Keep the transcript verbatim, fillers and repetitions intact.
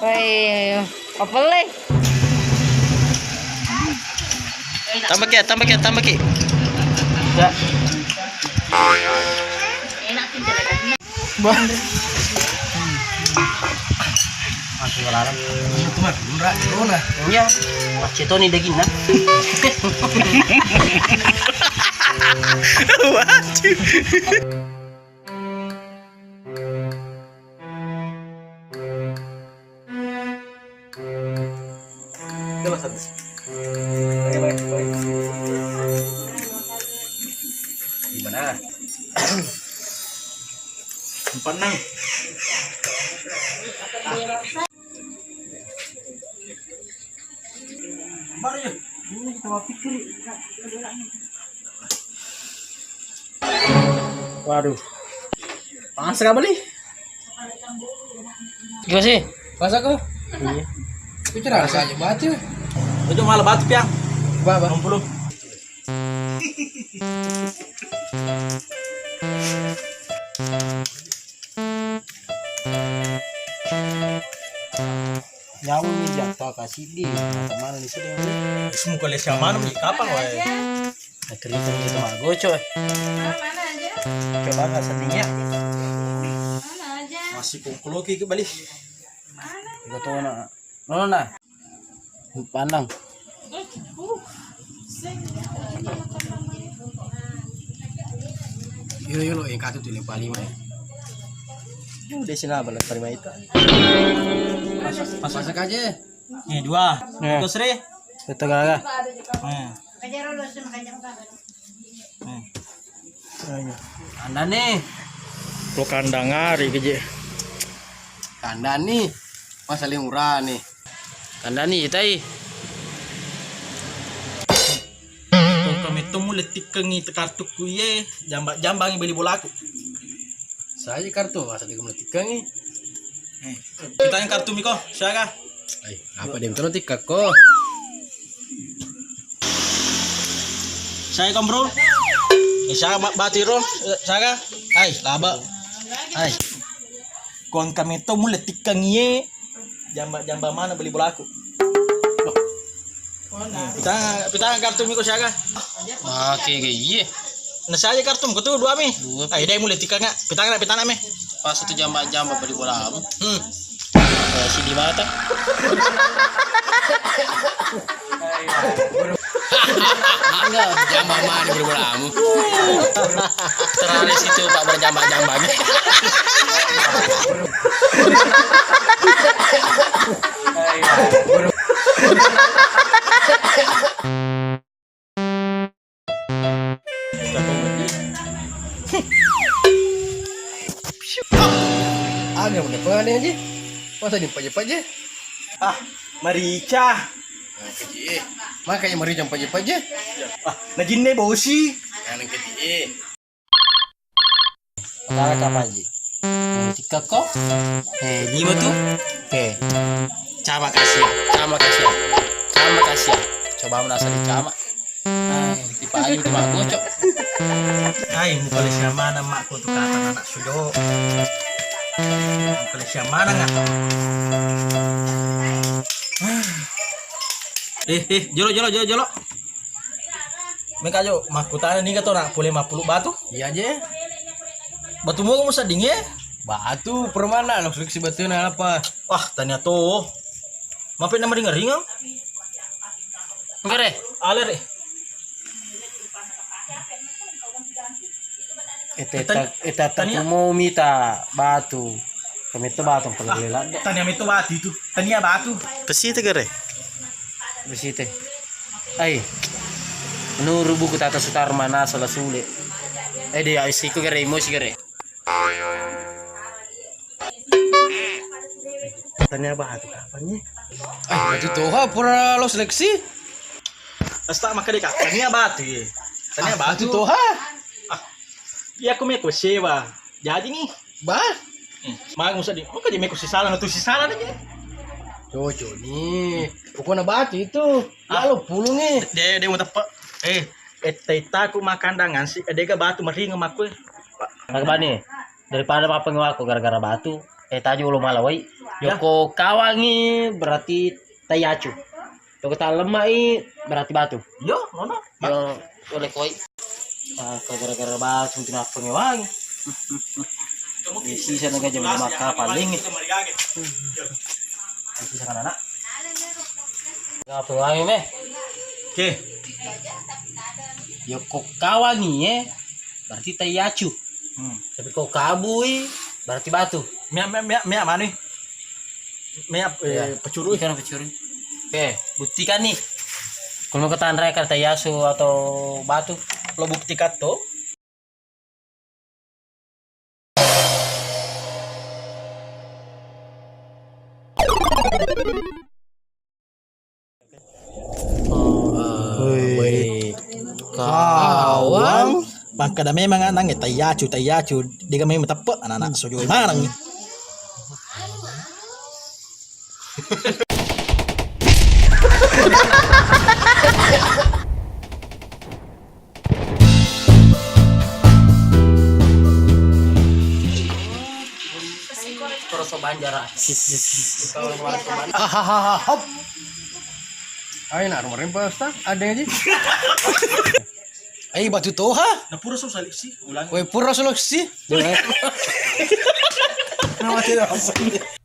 Woi, apa le? Tambah ki, tambah ki, tambah ki. Ya. Bah. Masih larang. Itu mah murah, corona. Iya. Masih toni dagingna. Waduh. Coba satu. Balik, balik, balik. Gimana? Empat enam. Baru ya. Ini kita mau pikir. Waduh. Panas sekali. Gimana sih? Panas aku? Iya. Itu cerah saja batu. Itu malah batu, Piang. Ba, ba. Enam puluh. Nyawa ni jatuh kasih di. Mana di sini? Semua kali siapa di kapang, wae. Nakriting itu mah gocok. Coba nggak sedihnya. Masih kongkoloki ke balik. Itu tuh nak. Nono nah. Pandang. Yolo, yolo, yang katu tuh lempar lima ya. Yolo, di sini apa lempar lima itu? Masak, masak aja. Nih, dua. Nih. Terus, Ri. Betul, Kak. Nih. Nih. Ayo. Kandang nih. Lo kandang hari keje. Kandang nih. Masa ling urane. Kandang nih, tai. Kong kametto mulle tikkengi kartukku iye, jamba-jambangi beli bolaku. Saja kartu, masa dia mulle tikkengi. Eh, kita yang kartu miko, siaga? Ai, apa dia minta tikkakko? Saya kom, Bro. Eh, saya ba-, bati, Bro. Eh, saya. Hai, laba. Hai. Kong kametto mulle tikkengi ye. Jamba-jamba mana beli bolaku. Pitang, pitang kartu miko siaga? Make ge iye. Nah, saya kartu miko tuh dua mi. Dua. Ai, dai mulle tikkenga. Pitang na, pitang na me. Pas satu jamba-jamba beli bolamu. Hmm. Eh, si di mata. Enggak, jamba mana beli bolamu? Terlalu situ Pak berjamba-jamba nih. Aga udah pale aja. Masa dipaje-paje? Ah, marica. Nah, keji. Makanya marica paje-paje. Ah, najinne bosi. Nah, keji. Tara kapaji. Eh, tikkakko. Eh, lima tu. Oke. Cama kasih. Cama kasih. Cama kasih. Coba menasa di cama. Ai, di paju di magocok. Ai, mukale siamana makku tu kata anak sudo. Mukale siamana nggak? Eh, eh, jolo, jolo, jolo, jolo. Meka jo, makkutana niga to, nak, pole mappulu batu? Iya je. Batu mua musedding e? Batu permana, langsung si batu na apa? Wah, tania to. Mape na maringa-ringa. Enggak deh. Ale re. Eta, eta, eta tania. Taku mau mita batu. Kametto batu kalau boleh ladde. Tania metto batu itu. Tania batu. Pesite gare. Pesite. Ai. Menurut buku tata sutar mana salah sulit. Eh, dia isiku gare, emosi gare. Tania batu kapan nih? Ai, batu toha pura lo seleksi. Asta makkeda, Kak, tania batu ye. Tania batu. Ah, batu toha. Ah, iya, aku meko sewa. Jadi nih. Bah? Hmm. Mau musa di, oh, kaji meko sisala, natu sisala aja. Cocok nih. Pokoknya batu itu. Ah. Lalu pulung nih. De, de, mau tepe. Eh, etta-etta aku makandangan si, eh, dega batu meringa makku. Makkebani, daripada mappengewako gara-gara batu, eh, taju lo malawai. Yoko kawangi berarti taiyacu. Yoko talemmai berarti batu. Yo, ngono. Yo, oleh koi. Ah, gara-gara batu tu nappa ngewangi. Sisa naga jam lima kapal ini. Sisa kan anak. Ngapa wangi meh? Oke. Yoko kawangi, eh, berarti taiyacu. Hmm. Tapi ko kabui, berarti batu. Mia, mia, mia, mia manui. Mia, eh, iya. Pecuru. Ikan pecuru. Oke, buktikan nih. Kalau mau ketanrai kata yasu atau batu, lo buktikan tuh. Woi. Kawang. Bangkada memang anang, eh, taiyacu, taiyacu. Dia memang tepe anak-anak sojo manang. Koroso Banjar, ah. Hahaha. Ayo, nak rumah rempa, Ustaz. Ada aja. Eh, batu toha. Nah, pura so salik sih, ulang. Woi, pura so sih. Nama tidak apa?